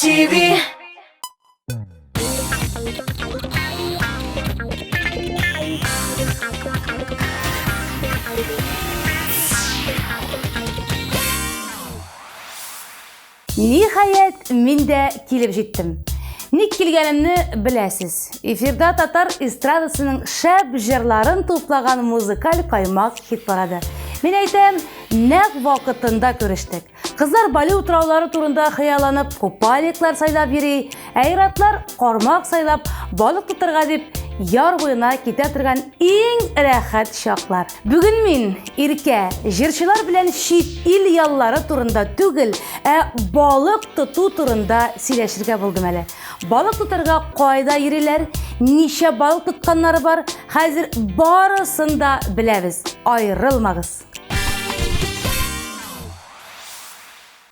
TV. Ниһаять, мин дә килеп җиттем. Ник килгәнемне беләсез. Эфирда татар эстрадасының шәп җырларын туплаган музыкаль каймак хит-парады. Мин әйтәм, нәкъ вакытында күрештек. Кызлар Бали утраулары турында хыялланып, купальниклар сайлап йөри, ә ир-атлар кармак сайлап, балык тотарга дип яр буена китә торган иң рәхәт чаклар. Бүген мин, Иркә, җырчылар белән чит ил яллары турында түгел, ә балык тоту турында сөйләшергә булдым әле. Балык тотарга кайда йөриләр, ничә балык тотканнары бар, хәзер барысын да беләбез. Аерылмагыз!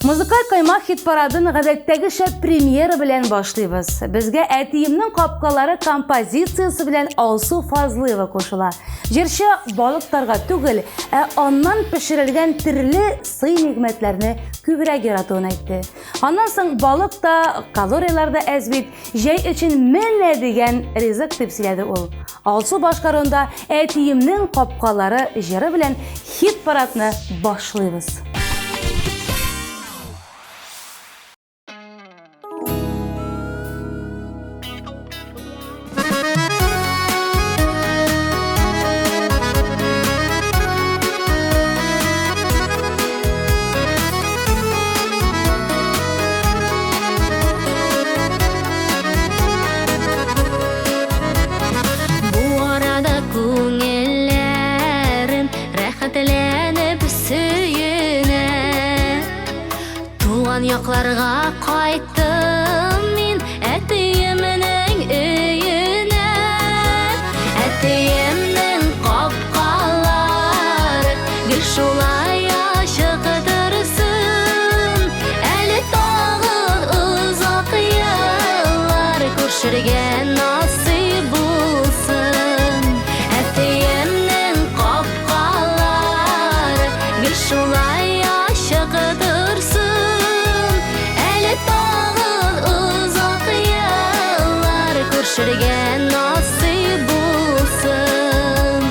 Музыкаль каймак хит-парадын гадәттәгечә премьера белән башлыйбыз. Безгә Әтиемнең капкалары композициясе белән Алсу Фазлыева кушыла. Җырчы балык тотарга түгел, ә аннан пешерелгән төрле сый-нигъмәтләрне күбрәк яратуын әйтте. Аннан соң балык та, калорияләр дә әз бит, җәй өчен менә дигән ризык дип сөйләде ул. Алсу башкаруында Әтиемнең капкалары җыры белән хит-парадны башлыйбыз. Бу арада күңелләрем рәхәтләнеп сөенә. Туган якларга кайттым мин әтиемнең өенә. Әтиемнең капкалары гел шулай ачык торсын. Әле тагын озак еллар күрешергә насыйп булсын. Әтиемнең капкалары гел шулай ачык торсын. Әле тагын озак еллар күрешергә насыйп булсын.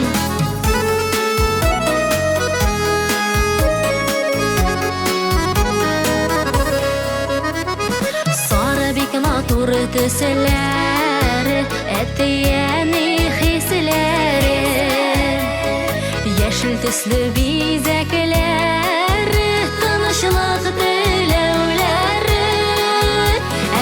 Сары бик матур төсләре, әти-әни хисләре. Яшел төсле бизәкләре, тынычлык теләүләре.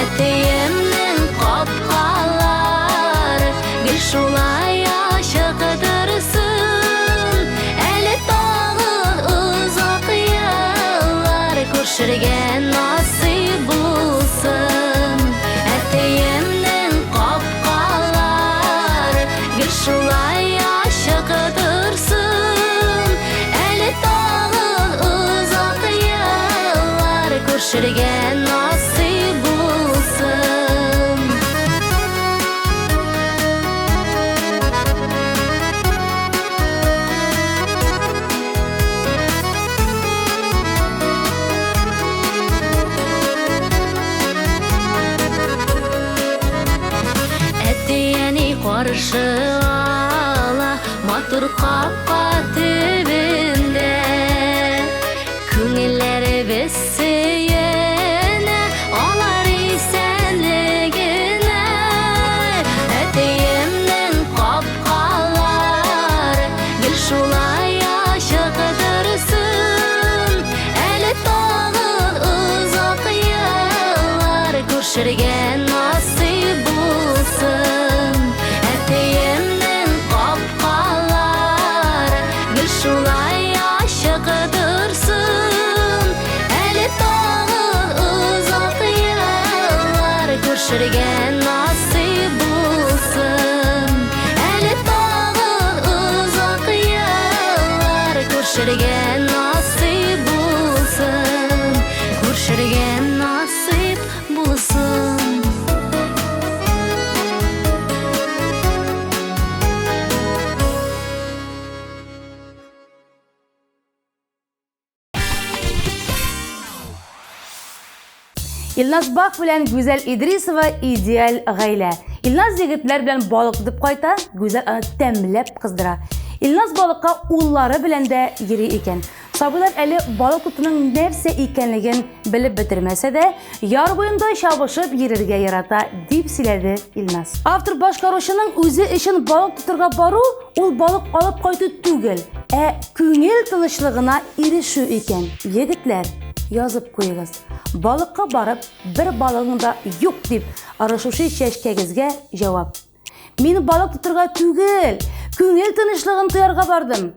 Әтиемнең капкалары гел шулай ачык торсын. Әле тагын озак еллар күрешергә насыйп булсын. Әтиемнең капкалары гел шулай ачык торсын. Әле тагын озак еллар күрешергә насыйп булсын. Әти-әни каршы ала матур капка төбендә. Күңелләребез сөенә алар исәнлегенә. Әтиемнең капкалары гел шулай ачык торсын. Әле тагын озак еллар күрешергә насыйп булсын. Әтиемнең капкалары гел шулай ачык торсын. Әле тагын озак еллар күрешергә насыйп булсын. Әле тагын озак еллар күрешергә насыйп булсын. Күрешергә насыйп булсын. Илназ Бах белән Гүзәл Идрисова идеаль гаилә. Илназ егетләр белән балык тотып кайта, Гүзәл аны тәмләп кыздыра. Илназ балыкка уллары белән дә йөри икән. Сабыйлар әле балык тотуның нәрсә икәнлеген белеп бетермәсә дә, яр буенда чабышып йөрергә ярата, дип сөйләде Илназ. Автор башкаручының үзе өчен балык тотырга бару ул балык алып кайту түгел, ә күңел тынычлыгына ирешү икән. Егетләр, язып куегыз. Балыкка барып, бер балыгың да юк дип орышучы чәчкәгезгә җавап. Мин балык тотырга түгел, күңел тынычлыгын тоярга бардым.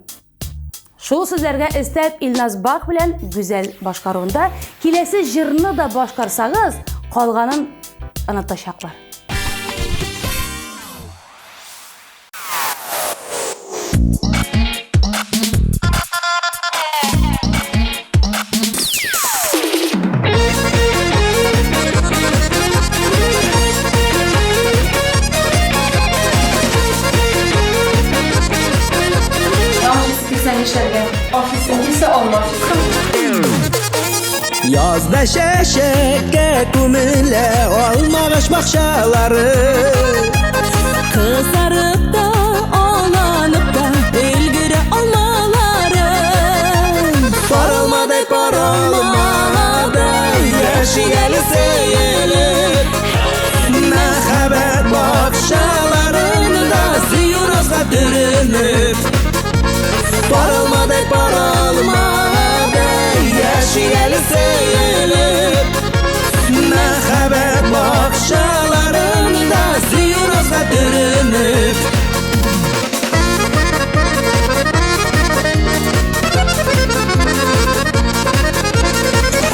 Шул сүзләргә өстәп Илназ Бах белән Гүзәл башкаруында киләсе җырны да башкарсагыз, калганын онытачаклар. Нишләргә? Ашыйсың килсә, алма ашыйсың. Язда чәчәккә күмелә алмагач бакчалары. Кызарып та, аланып та өлгерә алмалары. Пар алмадай, пар алмадай, яшик әле сөелеп. Мәхәббәт бакчаларында сөю назга төренеп. Пар алмадай, пар алмадай, яшик әле сөелеп. Мәхәббәт бакчаларында сөю назга төренеп.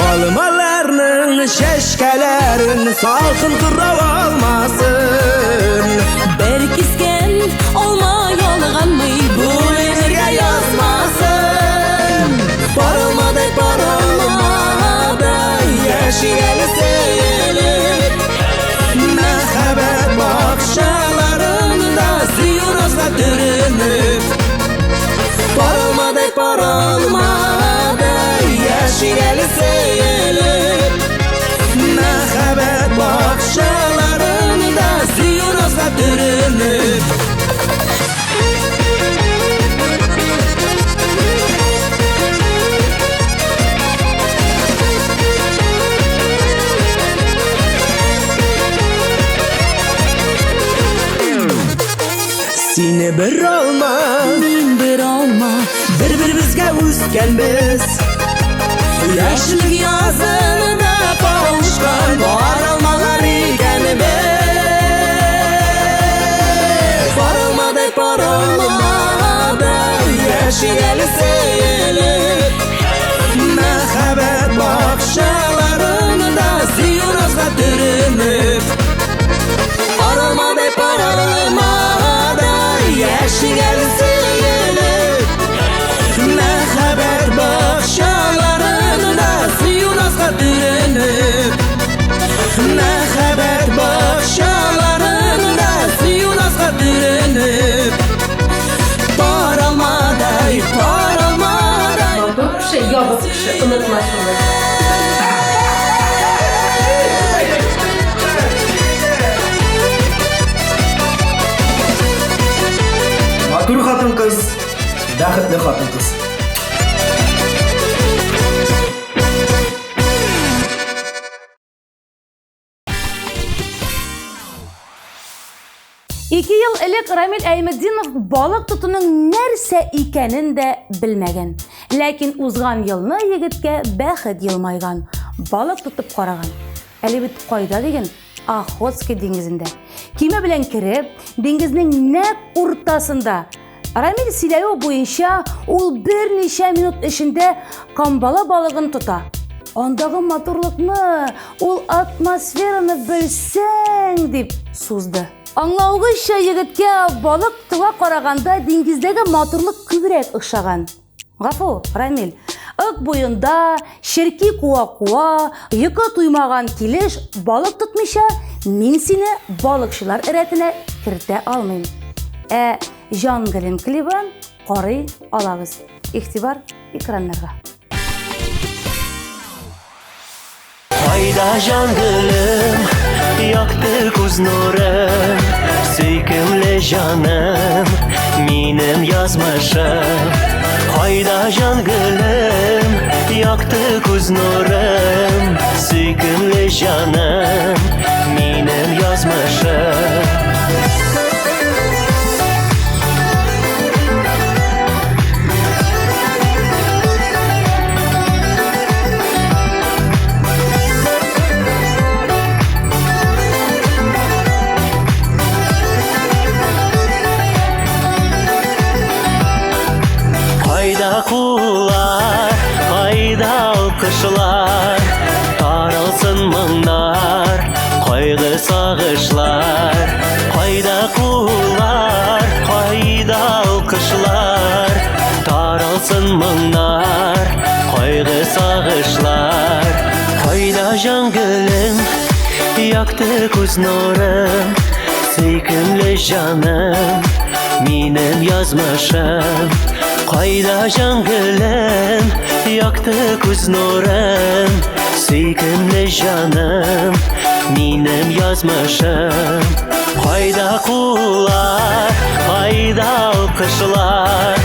Алмаларның чәчкәләрен салкын кырау алмасын. Бер кискән алма ялганмый, бүленергә язмасын. Пар алмадай, пар алмадай, яшик әле сөелеп. Мәхәббәт бакчаларында сөю назга төренеп. Пар алмадай, пар алмадай, яшик әле сөелеп. Мәхәббәт бакчаларында сөю назга төренеп. Сине бер алма, Мин бер алма, бер-беребезгә үскәнбез. Яшьлек язында кавышкан бар алмалар икәнбез. Пар алмадай, пар алмадай, яшик әле сөелеп. Мәхәббәт бакчаларында сөю назга төренеп. Пар алмадай, пар алмадай, яшик әле сөелеп. Мәхәббәт бакчаларында сөю назга төренеп. Мәхәббәт бакчаларында сөю назга төренеп. Пар алмадай, пар алмадай. Матур кеше, ябык кеше, онытма шуны. Матур хатын-кыз, бәхетле хатын-кыз. Ике ел элек Рамил Әйметдинов балык тотуның нәрсә икәнен дә белмәгән. Ләкин узган елны егеткә бәхет елмайган, балык тотып караган. Әле бит кайда диген? Охотский диңгезендә. Киме белән кереп, диңгезнең нәкъ уртасында. Рамил сөйләве буенча, ул берничә минут эчендә камбала балыгын тота. Андагы матурлыкны, ул атмосфераны белсәң, дип сузды. Аңлавыгызча, егеткә балык тотуга караганда диңгездәге матурлык күбрәк ошаган. Гафу, Рамил, Ык буенда черки куа-куа, йокы туймаган килеш балык тотмыйча, мин сине балыкчылар рәтенә кертә алмыйм. Ә Җан гөлем клибын карый алабыз. Игътибар экраннарга. Кайда җан гөлем, якты күз нурым, сөйкемле җаным, минем язмышым. Кайда җан гөлем, якты күз нурым, сөйкемле җаным, минем язмышым. Кайда куллар, кайда алкышлар, таралсын моңнар, кайгы сагышлар. Кайда куллар, кайда алкышлар, таралсын моңнар, кайгы сагышлар. Кайда җан гөлем, якты күз нурым, сөйкемле җаным, минем язмышым. Кайда җан гөлем, якты күз нурым, сөйкемле җаным, минем язмышым. Кайда куллар, кайда алкышлар,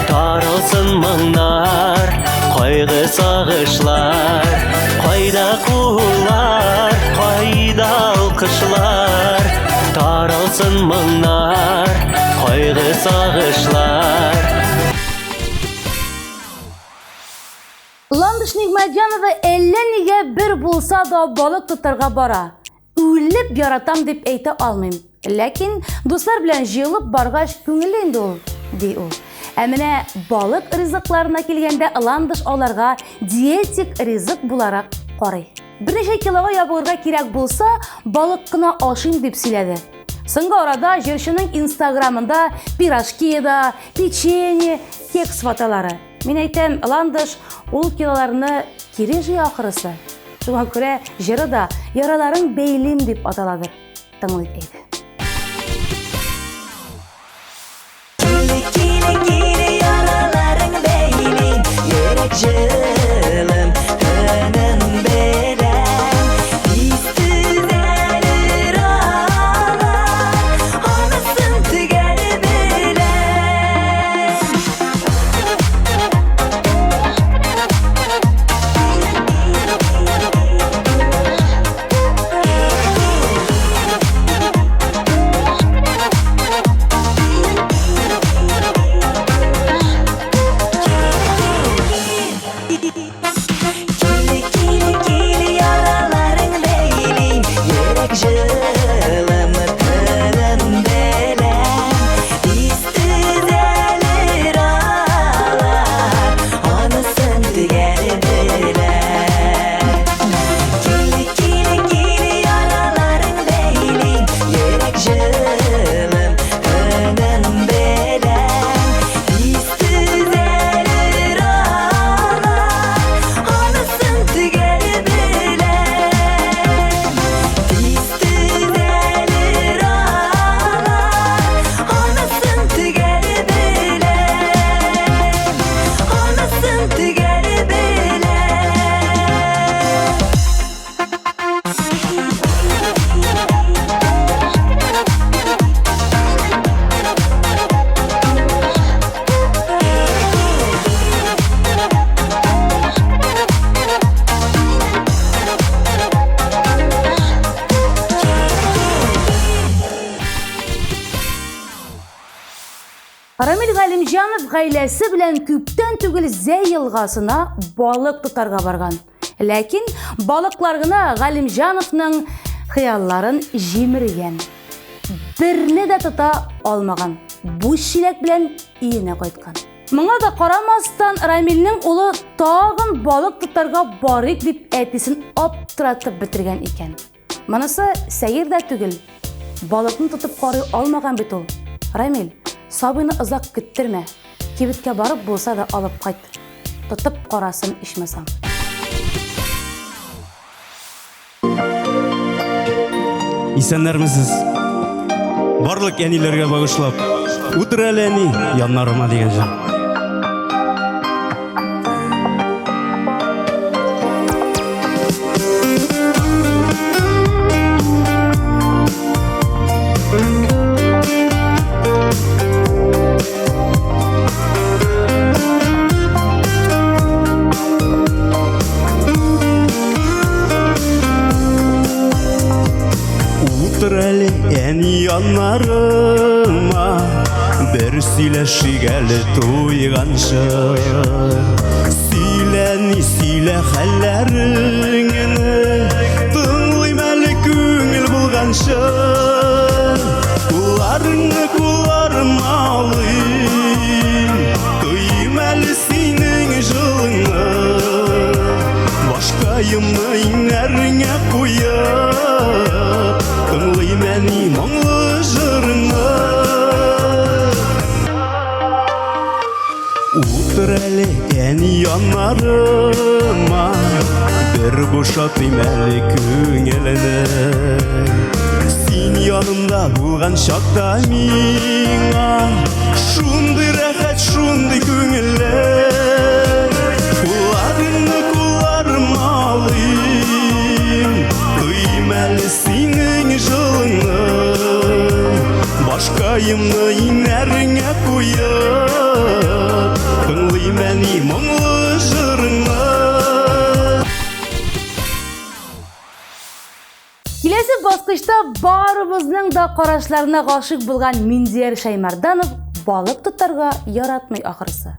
таралсын моңнар, кайгы сагышлар. Кайда куллар, кайда алкышлар, таралсын моңнар, кайгы сагышлар. Ландыш Нигъмәтҗанова әллә нигә бер булса да балык тотарга бара. Үлеп яратам дип әйтә алмыйм. Ләкин дуслар белән җыелып баргач күңелле инде ул, ди ул. Ә менә балык ризыкларына килгәндә Ландыш аларга диетик ризык буларак карый. Берничә килога ябыгырга кирәк булса, балык кына ашыйм дип сөйләде. Соңгы арада җырчының инстаграмында пирожки да, печенье, кекс фотолары. Мин әйтәм, Ландыш ул килоларны кире җыя ахрысы. Шуңа күрә җыры да Яраларың бәйлим дип аталадыр. Тыңлыйк әйдә. Киле, киле, киле, яраларың бәйлим, йөрәк җылым, тыным белән. Тиз төзәлер алар, анысын төгәл беләм. Киле, киле, киле, яраларың бәйлим, йөрәк җылым, тыным белән. Тиз төзәлер алар, анысын төгәл беләм. Киле, киле, киле, яраларың бәйлим, йөрәк җылым, тыным белән. Тиз төзәлер алар, анысын төгәл беләм. Тиз төзәлер алар, анысын төгәл беләм. Анысын төгәл беләм. Рамил Галимҗанов гаиләсе белән күптән түгел Зәй елгасына балык тотарга барган. Ләкин балыклар гына Галимҗановның хыялларын җимергән. Берне дә тота алмаган. Буш чиләк белән өенә кайткан. Моңа да карамастан, Рамилнең улы тагын балык тотарга барыйк дип әтисен аптыратып бетергән икән. Монысы сәер дә түгел. Балыкны тотып карый алмаган бит ул. Рамил, сабыйны озак көттермә. Кибеткә барып булса да алып кайт. Тотып карасын ичмасам. Исәннәрмесез? Барлык әниләргә багышлап, утыр әле әни, яннарыма дигән җыр. әни яннарыма, бер сөйләшик әле туйганчы. Сөйлә, ни сөйлә хәлләреңне, тыңлыйм әле күңел булганчы. Кулларыңны кулларыма алыйм, тойыйм әле синең җылыңны. Башкаемны иңнәреңә куеп, тыңлыйм әни моңлы җырыңны. Утыр әле әни яннарыма, бер бушатыйм әле күңелне. Син янымда булган чакта миңа шундый рәхәт, шундый күңелле. Кулларыңны кулларыма алыйм, тойыйм әле синең җылыңны. Башкаемны иңнәреңә куеп, тыңлыйм әни моңлы җырыңны. Киләсе баскычта барыбызның да карашларына гашыйк булган Миндияр Шәймәрданов балык тотарга яратмый ахрысы.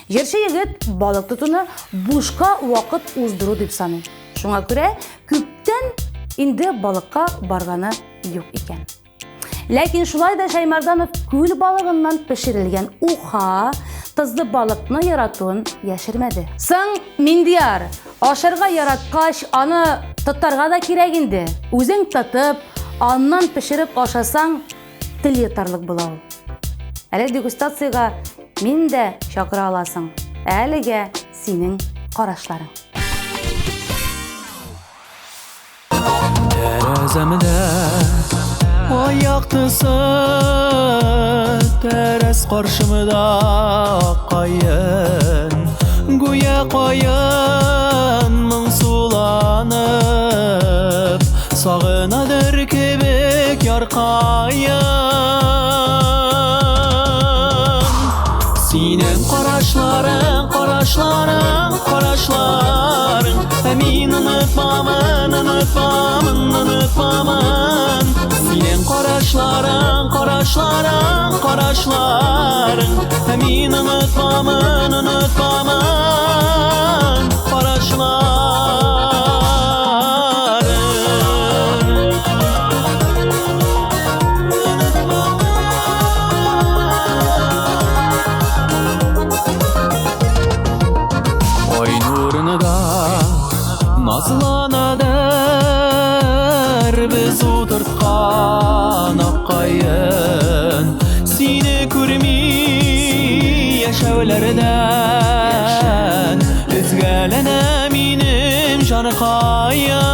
Җырчы егет балык тотуны бушка вакыт уздыру дип саный. Шуңа күрә күптән инде балыкка барганы юк икән. Ләкин шулай да Шәймәрданов күл балыгыннан пешерелгән уха, тозлы балыкны яратуын яшермәде. Соң, Миндияр, ашарга яраткач, аны тотарга да кирәк инде. Үзең тотып, аннан пешереп ашасаң, тел йотарлык була ул. Әле дегустациягә мин дә чакыра аласың. Әлегә синең карашларың. Тәрәзәмдә ай яктысы, тәрәз каршымда каен, гүя каен моңсуланып, сагынадыр кебек яркаен. Синең карашларың, карашларың, карашларың, ә мин онытмамын, онытмамын, онытмамын. Синең карашларың, карашларың, карашларың, ә мин онытмамын, онытмамын, карашларың. Ай нурында назланадыр без утырткан ак каен. Сине күрми яшәүләрдән өзгәләнә минем җанкаем.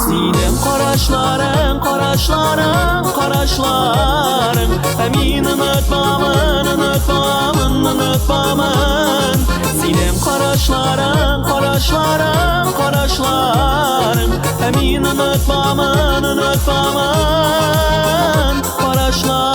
Синең карашларың, карашларың, карашларың, ә мин онытмамын, онытмамын, онытмамын. Синең карашларың, карашларың, карашларың, ә мин онытмамын, онытмамын, карашларың.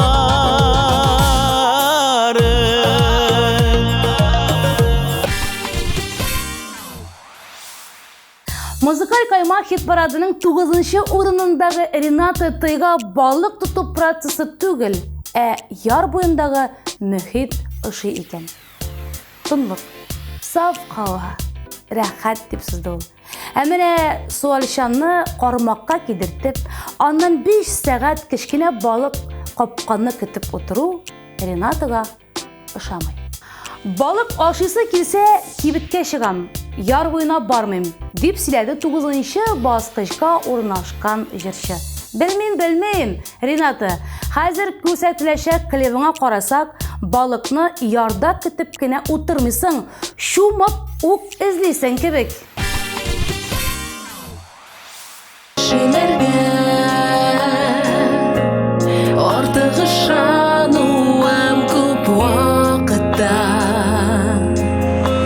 Музыкаль каймак хит-парадының 9 урынындагы Рената Тыйга балык тоту процессы түгел, ә яр буендагы мөхит ошый икән. Тынлык, саф һава, рәхәт дип сызды ул. Ә менә суалчанны кармакка кидертеп, аннан 5 сәгать кечкенә балык капканны көтеп утыру Ренатага ошамый. Балык ашыйсы килсә, кибеткә чыгам, яр буена бармыйм, дип сөйләде 9 баскычка урнашкан җырчы. Белмим, белмим, Рената, хәзер күрсәтеләчәк клибыңа карасак, балыкны ярда көтеп кенә утырмыйсың, чумып ук эзлисең кебек. Кешеләргә артык ышануым күп вакытта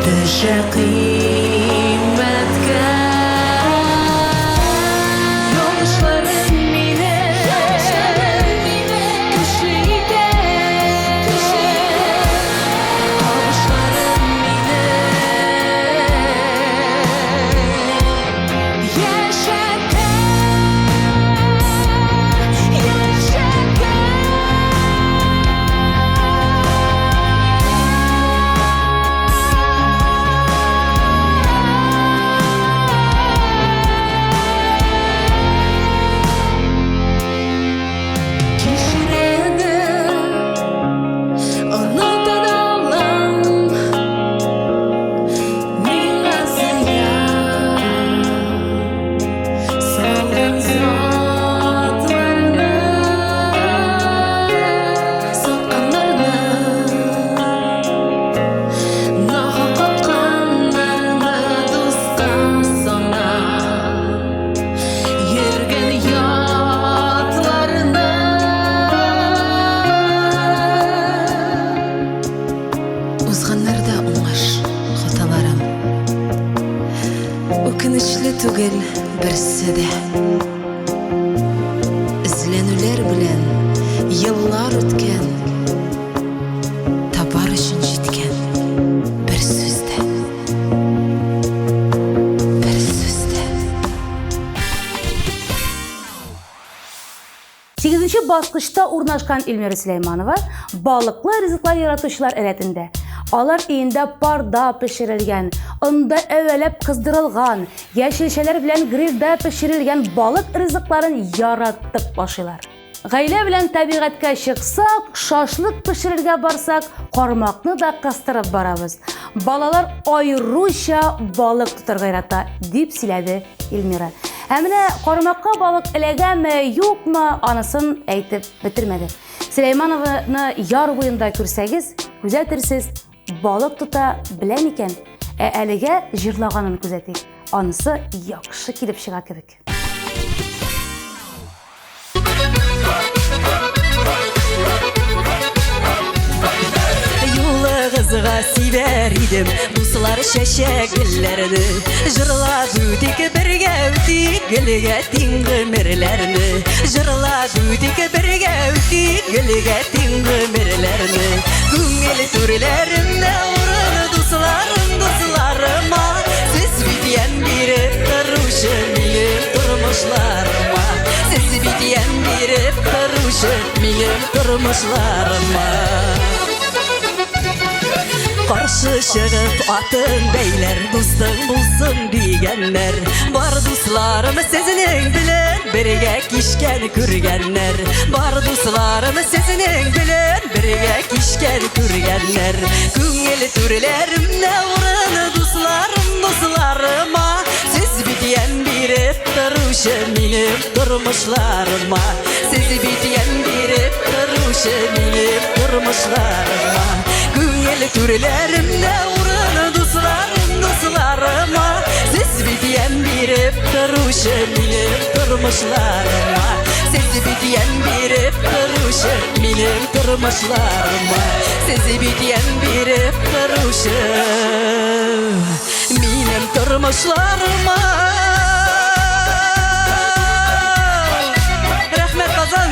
төшә кыйммәткә. Ялгышларым мине кеше итә, табышларым мине яшәтә. Үкенечле түгел берсе дә. Эзләнүләр белән еллар үткән, табар өчен җиткән бер сүз дә. Бер сүз дә. Сигезенче баскычта урнашкан Эльмира Сөләйманова балыклы ризыклар яратучылар рәтендә. Алар өендә парда пешерелгән, онда әвәләп кыздырылган, яшелчәләр белән грильдә пешерелгән балык ризыкларын яратып ашыйлар. Гаилә белән табигатькә чыксак, шашлык пешерергә барсак, кармакны да кыстырып барабыз. Балалар аеруча балык тотарга ярата, дип сөйләде Эльмира. Ә менә кармакка балык эләгәме, юкмы, анысын әйтеп бетермәде. Сөләйманованы яр буенда күрсәгез, күзәтерсез, балык тота белә микән? Ә әлегә җырлаганын күзәтик. Анысы яхшы килеп чыга кебек. Юлыгызга сибәр идем, дуслар, чәчәк гөлләрне. Җырлап үтик, бергә үтик, гөлгә тиң гомерләрне. Җырлап үтик, бергә үтик, гөлгә тиң гомерләрне. Күңел түрләремдә урын, дусларым, дусларыма. Сез бит ямь биреп торучы минем тормышларыма. Сез бит ямь биреп торучы минем тормышларыма. Каршы чыгып атын бәйләр, дустың булсын дигәннәр. Бар дусларым сезнең белән бергә кичкән күргәннәр. Бар дусларым сезнең белән бергә кичкән күргәннәр. Күңел түрләремдә урын, дусларым, дусларыма. Сез бит ямь биреп торучы минем тормышларыма. Сез бит ямь биреп торучы минем тормышларыма. Күңел түрләремдә урын, дусларым, дусларыма. Сез бит ямь биреп торучы минем тормышларыма. Сез бит ямь биреп торучы минем тормышларыма. Сез бит ямь биреп торучы минем тормышларыма. Рәхмәт, Казан!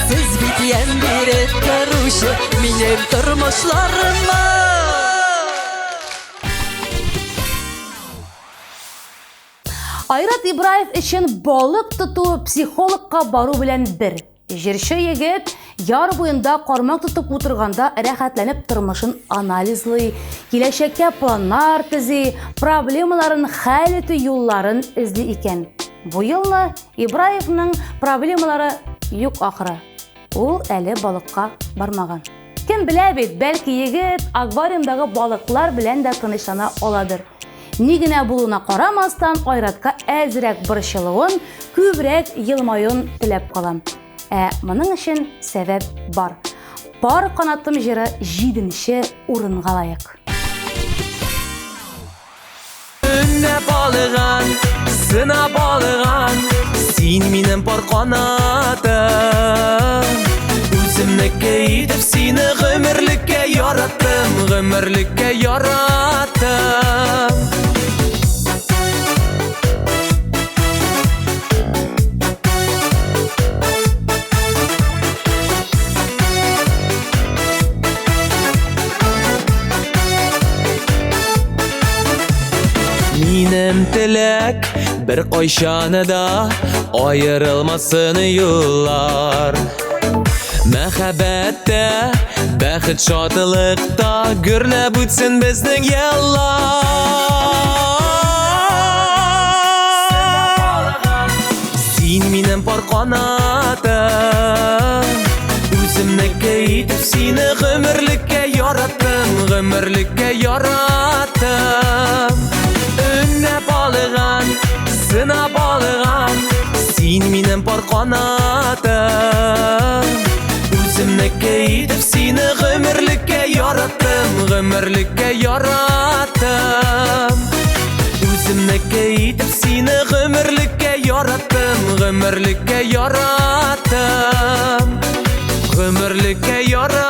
Сез бит ямь биреп торучы минем тормышларыма. Айрат Ибраев өчен балык тоту психологка бару белән бер. Җырчы егет яр буенда кармак тотып утырганда рәхәтләнеп тормышын анализлый, киләчәккә планнар төзи, проблемаларын хәл итү юлларын эзли икән. Бу елны Ибраевның проблемалары юк ахры. Ул әле балыкка бармаган. Кем белә бит, бәлки егет аквариумдагы балыклар белән дә тынычлана аладыр. Ни генә булуына карамастан, Айратка әзрәк борчылуын, күбрәк елмаюын теләп калам. Ә моның өчен сәбәп бар. Пар канатым җыры җиденче урынга лаек. Өннәп алган, сынап алган, син минем пар канатым. Үземнеке итеп сине гомерлеккә яраттым, гомерлеккә яраттым. Минем теләк бер кайчаны да аерылмасын юллар. Мәхәббәттә, бәхет шатлыкта гөрләп үтсен безнең еллар. Син минем пар канатым, үземнеке итеп сине гомерлеккә яраттым, гомерлеккә яраттым. Өннәп алган, сынап алган, син минем пар канатым. Үземнеке итеп сине гомерлеккә яраттым, гомерлеккә яраттым. Үземнеке итеп сине гомерлеккә яраттым, гомерлеккә яраттым. Гомерлеккә яраттым.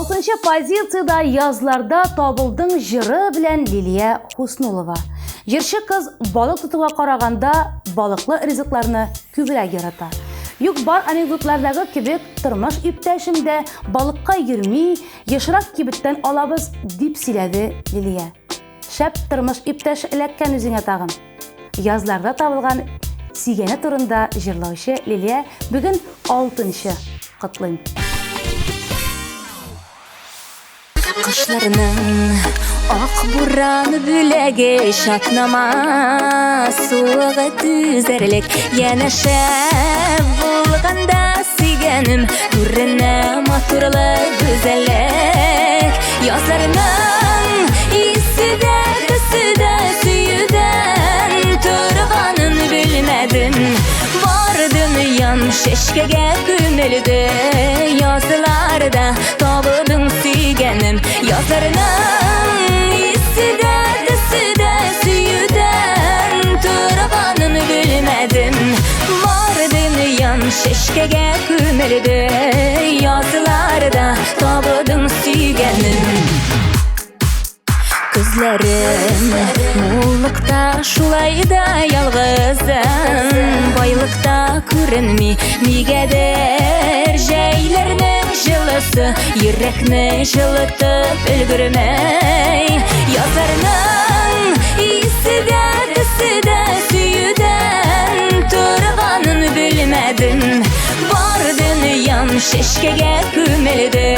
Алтынчы позициядә Язларда табылдың җыры белән Лилия Хуснулова. Җырчы кыз балык тотуга караганда балыклы ризыкларны күбрәк ярата. Юк-бар анекдотлардагы кебек тормыш иптәшем дә балыкка йөрми, ешрак кибеттән алабыз, дип сөйләде Лилия. Шәп тормыш иптәше эләккән үзеңә тагын. Язларда табылган сөйгәне турында җырлаучы Лилия бүген алтынчы. Котлыйм. Кышларның ак буран бүләге чатнама суыгы түзәрлек янәшә булганда сөйгәнем күренә матурлык гүзәллек язларның исе дә төсе дә сөюдән торганын белмәдем бар дөньям чәчкәгә күмелде язларда табылдың сөйгәнем язларның исе дә төсе дә сөюдән торганын белмәдем бар дөньям чәчкәгә күмелде язларда табылдың сөйгәнем Көзләрем муллыкта шулай да ялгызым Байлыкта күренми нигәдер Җәйләрнең җылысы йөрәкне җылытып өлгермәй Язларның исе дә төсе дә сөюдән торганын белмәдем Бар дөньям чәчкәгә күмелде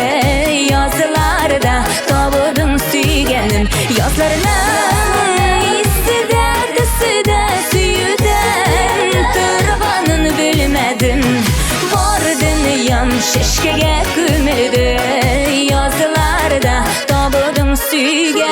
Язларда табылдың сөйгәнем Язларның исе дә төсе дә сөюдән торганын белмәдем Бар дөньям чәчкәгә күмелде Язларда табылдың сөйгәнем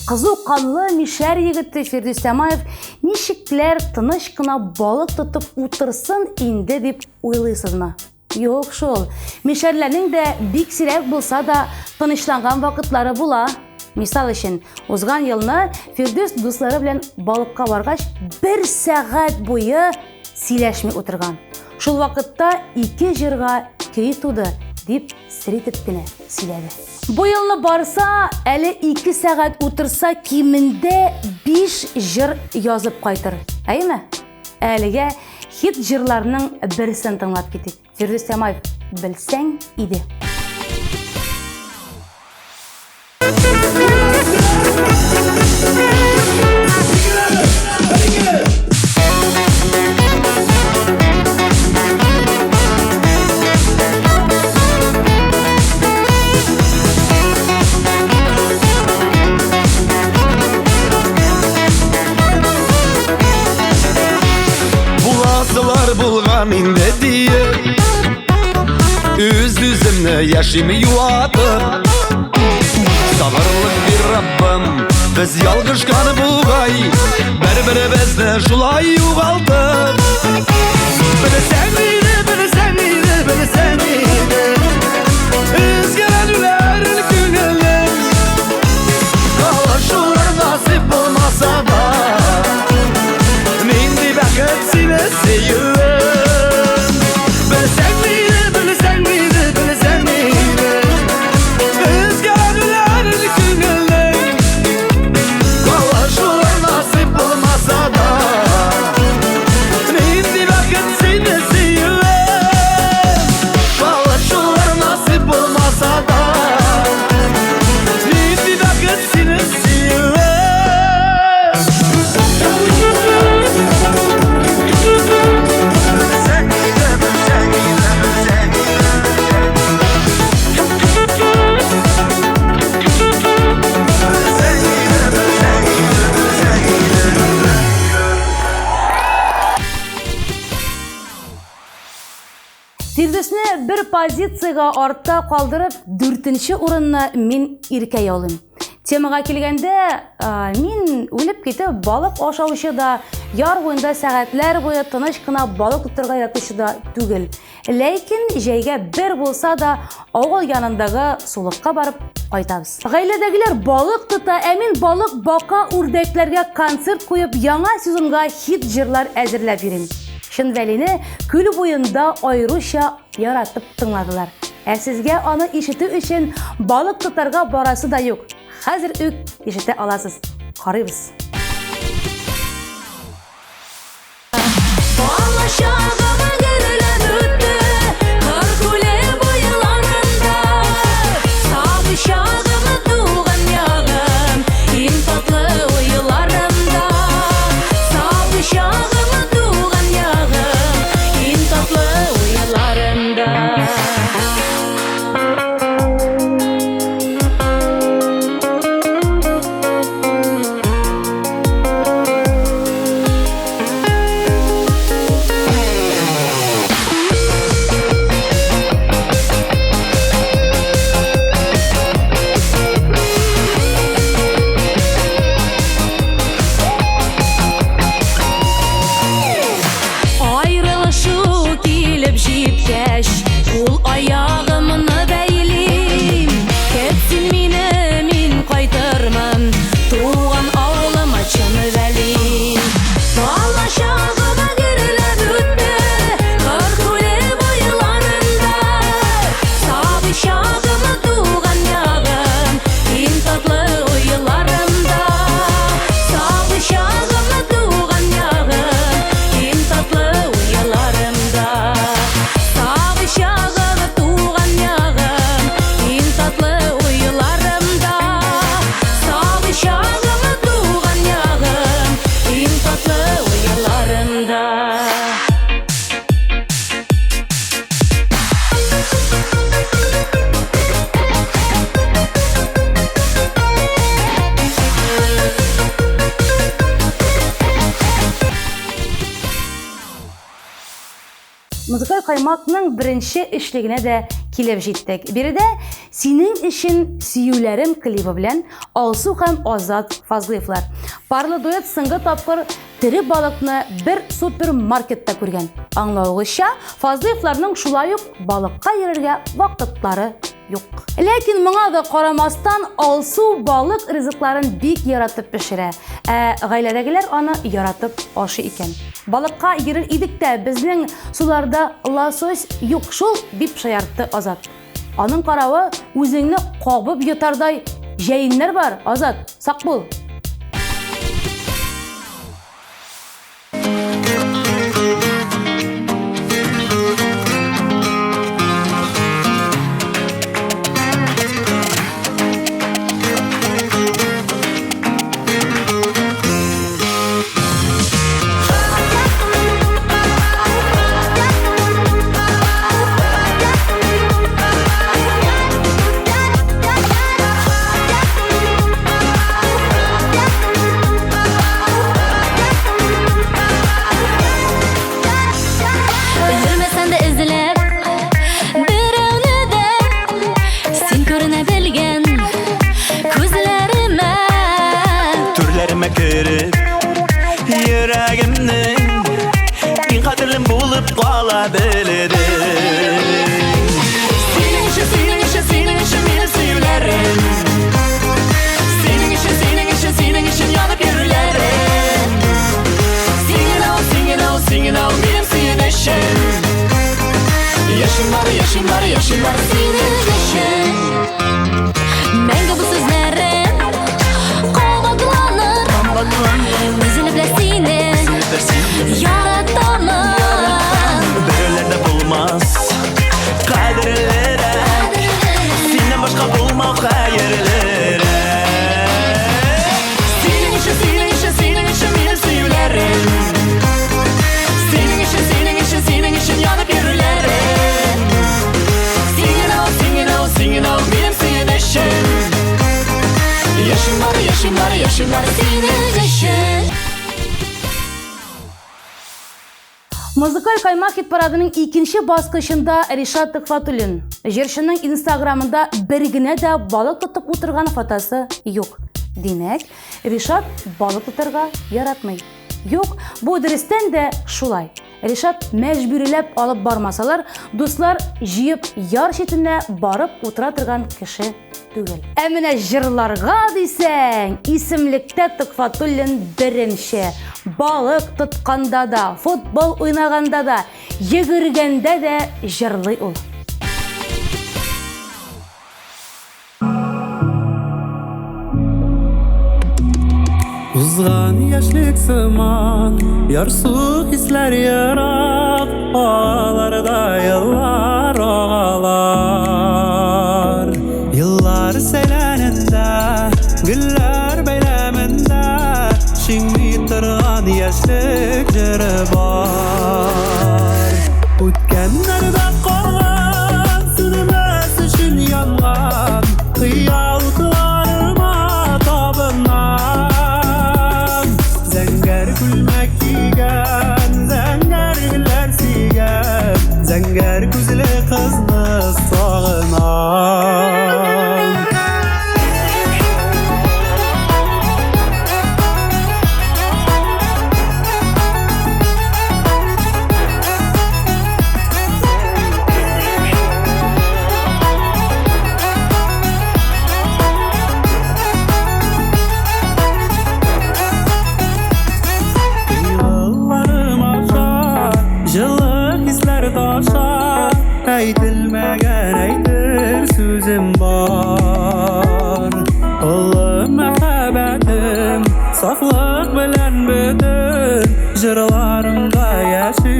Кызу канлы мишәр егете Фирдүс Тямаев ничекләр тыныч кына балык тотып утырсын инде дип уйлыйсызмы? Юк шул. Мишәрләрнең дә бик сирәк булса да тынычланган вакытлары була. Мисал өчен, узган елны Фирдүс дуслары белән балыкка баргач, бер сәгать буе сөйләшми утырган. Шул вакытта ике җырга көй туды, дип сер итеп кенә сөйләде. Бу елны барса, әле 2 сәгать утырса, кимендә 5 җыр язып кайтыр. Әйеме? Әлегә хит җырларның берсен тыңлап китик. Фирдүс Тямаев, белсәң иде. Буласылар булган инде диеп Үз-үземне яшим юатып Сабырлык бир Раббым, без ялгышкан бугай Бер-беребезне шулай югалтып Белсәң иде, белсәң иде, белсәң иде Өзгәләнүләр күңелем Калышулар насыйп булмаса да Нинди бәхет сине сөюем Белсәң иде, белсәң иде, белсәң иде Өзгәләнүләр күңелем Калышулар насыйп булмаса да Нинди бәхет сине сөюем Калышулар насыйп булмаса да Нинди бәхет сине сөюем Белсәң иде, белсәң иде, белсәң иде Белсәң иде, белсәң иде, белсәң иде Фирдүсне бер позициягә артта калдырып, дүртенче урынны мин Иркә яулыйм. Темага килгәндә, мин үлеп китеп балык ашаучы да, яр буенда сәгатьләр буе тыныч кына балык тотырга ятучы да түгел. Ләкин җәйгә бер булса да авыл янындагы сулыкка барып кайтабыз. Гаиләдәгеләр балык тота, ә мин балык, бака, үрдәкләргә концерт куеп, яңа сезонга хит җырлар әзерләп йөрим. Чын Вәлине күл буенда аеруча яратып тыңладылар. Ә сезгә аны ишетү өчен балык тотарга барасы да юк. Хәзер үк ишетә аласыз. Карыйбыз. Балачагым гөрләп үтте, Кыр күле буйларында. Сабый чагым, туган ягым, Иң татлы уйларымда. Сабый чагым, туган ягым, Иң татлы уйларымда. Аерылышу килеп җиткәч, кул аягымны бәйлим. Көт син мине, мин кайтырмын, туган авылыма чын Вәлим. Балачагым гөрләп үтте, кыр күле буйларында. Сабый чагым, туган ягым, иң татлы уйларымда. Сабый чагым, туган ягым, иң татлы уйларымда. Сабый чагым, туган ягым, иң татлы уйларымда. Сабый чагым, туган ягым, иң татлы уйларымда. Музыкаль каймакның беренче өчлегенә дә килеп җиттек. Биредә Синең өчен сөюләрем клибы белән Алсу һәм Азат Фазлыевлар. Парлы дуэт соңгы тапкыр тере балыкны бер супермаркетта күргән. Аңлавыгызча, Фазлыевларның шулай ук балыкка йөрергә вакытлары юк. Ләкин моңа да карамастан, Алсу балык ризыкларын бик яратып пешерә, ә гаиләдәгеләр аны яратып ашый икән. Балыкка йөрер идек тә, безнең суларда лосось юк шул, дип шаяртты Азат. Аның каравы, үзеңне кабып йотардай җәеннәр бар, Азат, сак бул. Йөрмәсәң дә эзләп берәүне дә, син күренә белгән күзләремә. Түрләремә кереп, йөрәгемнең иң кадерлем булып кала белдең. Синең өчен, синең өчен, синең өчен минем сөюләрем. Синең өчен, синең өчен, синең өчен янып йөрүләрем. Син генә ул, син генә ул, син генә ул минем сөенечем. Яшим бар, яшим бар, яшим бар синең өчен. Мәңге бу сүзләрем кабатланыр. Өзелеп лә сине яратамын. Берәүләр дә булмас кадерлерәк. Синнән башка булмау хәерлерәк. Синең өчен, синең өчен, синең өчен минем сөюләрем. Синең өчен, синең өчен, синең өчен янып йөрүләрем. Син генә ул, син генә ул, син генә ул минем сөенечем. Яшим бар, яшим бар, яшим бар синең өчен. Музыкаль каймак хит-парадының икенче баскычында Ришат Төхфәтуллин. Җырчының Инстаграмында бер генә дә балык тотып утырган фотосы юк. Димәк, Ришат балык тотарга яратмый. Юк, бу дөрестән дә шулай. Ришат мәҗбүриләп алып бармасалар, дуслар җыеп яр читенә барып утыра торган кеше түгел. Ә менә җырларга дисәң, исемлектә Төхфәтуллин беренче. Балык тотканда да, футбол уйнаганда да, йөгергәндә дә җырлый ул. Узган яшьлек сыман, ярсу хисләр ерак, аларда еллар агалар. Еллар сәйләнендә, гөлләр бәйләмендә, шиңми торган яшьлек җыры бар. Үткәннәрдә калган, сүнмәс өчен янган, хыял утларыма табынам. Зәңгәр күлмәк кигән, зәңгәр гөлләр сөйгән, зәңгәр күзле кызны сагынам. Елларым аша, җылы хисләр таша, әйтелмәгән әйтер сүзем бар. Олы мәхәббәтем, сафлык белән бөтен, җырларымда яши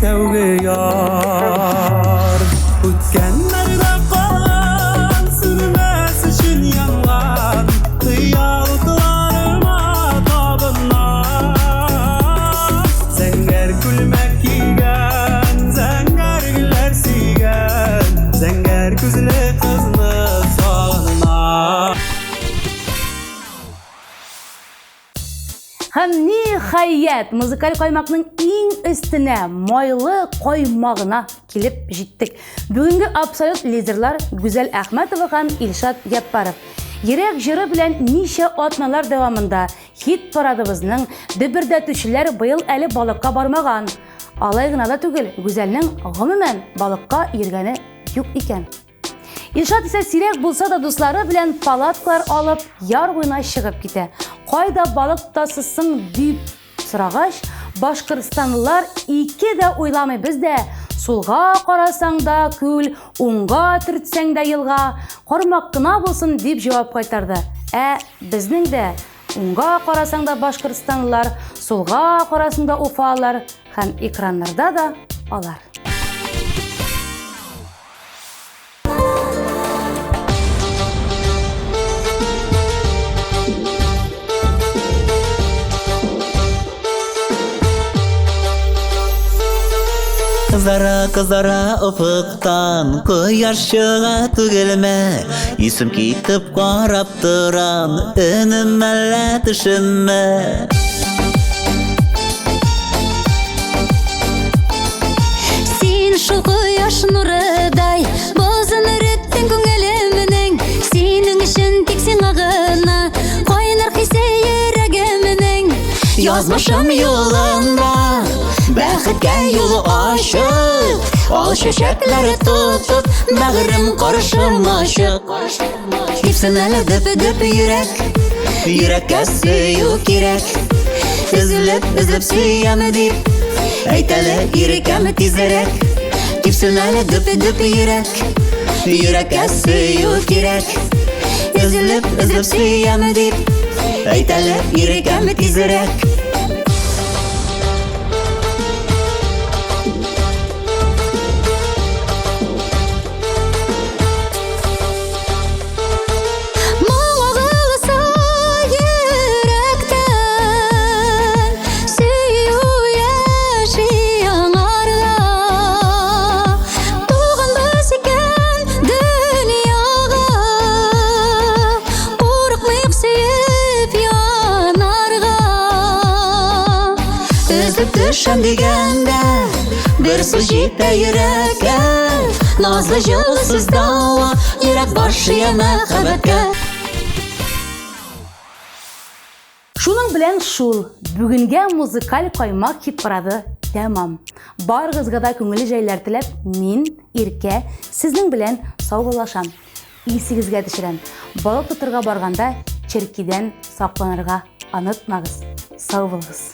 тәүге яр. Үткәннәрдә калган, сүнмәс өчен янган, хыял утларыма табынам. Зәңгәр күлмәк кигән, зәңгәр гөлләр сөйгән, зәңгәр күзле кызны сагынам. Һәм ниһаять, музыкаль каймакның иң өстенә, майлы каймагына килеп җиттек. Бүгенге абсолют лидерлар Гүзәл Әхмәтова һәм Илшат Яппаров. Йөрәк җыры белән ничә атналар дәвамында хит парадыбызның дөбердәтүчеләр быел әле балыкка бармаган. Алай гына да түгел, Гүзәлнең гомумән балыкка йөргәне юк икән. Илшат исә сирәк булса да дуслары белән палаткалар алып, яр буена чыгып китә. Кайда балык тотасыз соң дип сорагач, башкортстанлылар ике дә уйламый, без дә сулга карасаң да күл, уңга төртсәң дә елга, кармак кына булсын дип җавап кайтарды. Ә безнең дә уңга карасаң да башкортстанлылар, сулга карасаң да уфалар һәм экраннарда да алар. Кызара, кызара офыктан кояш чыга түгелме? Исем китеп карап торам, өнем әллә төшемме? Син шул кояш нурыдай, бозын эреттең күңелемнең. Синең өчен тик сиңа гына кайнар хисе йөрәгемнең. Язмышым юлында бәхеткә юл ачык, ал чәчәкләре тотып, бәгырем каршыма чык. Типсен әле дөп-дөп йөрәк, йөрәккә сөю кирәк. Өзелеп, өзелеп сөям дип, әйт әле иркәм тизрәк. Типсен әле дөп-дөп йөрәк, йөрәккә сөю кирәк. Өзелеп, өзелеп сөям дип, әйт әле иркәм тизрәк. Моң агылса йөрәктән, сөю яши аңарда. Туганбыз икән дөньяга, курыкмыйк сөеп янарга. Өзелеп төшәм дигәндә, бер сүз җитә йөрәккә. Назлы җылы сүз дава, йөрәк башы ия мәхәббәткә. Шуның белән шул, бүгенгә музыкаль каймак хит-парады тәмам. Барыгызга да күңелле җәйләр теләп, мин, Иркә, сезнең белән саубуллашам. Исегезгә төшерәм, балык тотырга барганда черкидән сакланырга онытмагыз. Сау булыгыз.